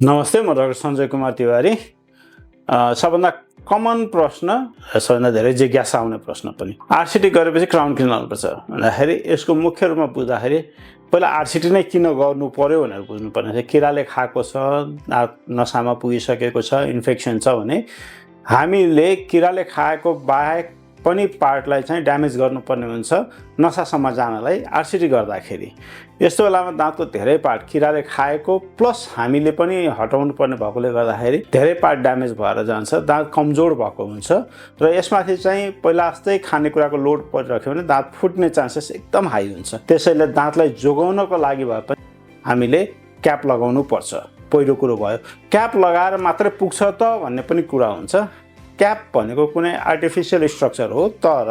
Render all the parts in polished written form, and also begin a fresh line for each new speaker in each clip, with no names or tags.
नमस्ते, म डाक्टर सञ्जय कुमार तिवारी। सबभन्दा कमन प्रश्न, सबभन्दा धेरै जिज्ञासा आउने प्रश्न पनि, आरसिटी गरेपछि क्राउन किन लाउनुपर्छ भन्दाखेरि यसको मुख्य रूपमा बुझ्दाखेरि पहिला आरसिटी नै किन गर्नु पर्यो भनेर बुझ्नुपर्ने छ। किराले खाएको छ, नसामा पुगिसकेको छ, इन्फेक्सन छ भने हामीले किराले खाएको बाहेक पनि पार्टलाई चाहिँ ड्यामेज गर्नुपर्ने हुन्छ नसासम्म जानलाई आरसिटी गर्दाखेरि। यस्तो बेलामा दाँतको धेरै पार्ट किराले खाएको प्लस हामीले पनि हटाउनु पर्ने भएकोले गर्दाखेरि धेरै पार्ट ड्यामेज भएर जान्छ, दाँत कमजोर भएको हुन्छ र यसमाथि चाहिँ पहिला जस्तै खानेकुराको लोड परिरह्यो भने दाँत फुट्ने चान्सेस एकदम हाई हुन्छ। त्यसैले दाँतलाई जोगाउनको लागि भए पनि हामीले क्याप लगाउनु पर्छ। पहिलो कुरो भयो। क्याप लगाएर मात्रै पुग्छ त भन्ने पनि कुरा हुन्छ। क्याप भनेको कुनै आर्टिफिसियल स्ट्रक्चर हो, तर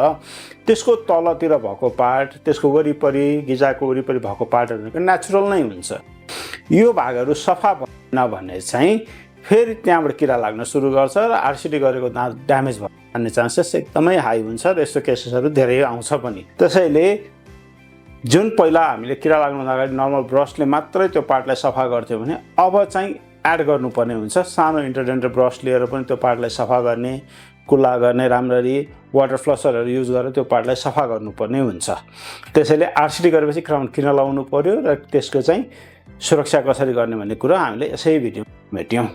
त्यसको तलतिर भएको पार्ट, त्यसको वरिपरि गिजाको वरिपरि भएको पार्टहरू नेचुरल नै हुन्छ। यो भागहरू सफा भएन भने चाहिँ फेरि त्यहाँबाट किरा लाग्न सुरु गर्छ र आरसिटी गरेको दाँत ड्यामेज भन्ने चान्सेस एकदमै हाई हुन्छ र यस्तो केसेसहरू धेरै आउँछ पनि। त्यसैले जुन पहिला हामीले किरा लाग्नु अगाडि नर्मल ब्रसले मात्रै त्यो पार्टलाई सफा गर्थ्यो भने अब चाहिँ एड गर्नुपर्ने हुन्छ। सानो इन्टरडेन्टल ब्रस लिएर पनि त्यो पार्टलाई सफा गर्ने, कुल्ला गर्ने, राम्ररी वाटर फ्लसरहरू युज गरेर त्यो पार्टलाई सफा गर्नुपर्ने हुन्छ। त्यसैले आरसिटी गरेपछि क्राउन किन लाउनु पर्यो र त्यसको चाहिँ सुरक्षा कसरी गर्ने भन्ने कुरा हामीले यसै भिडियोमा भेट्यौँ।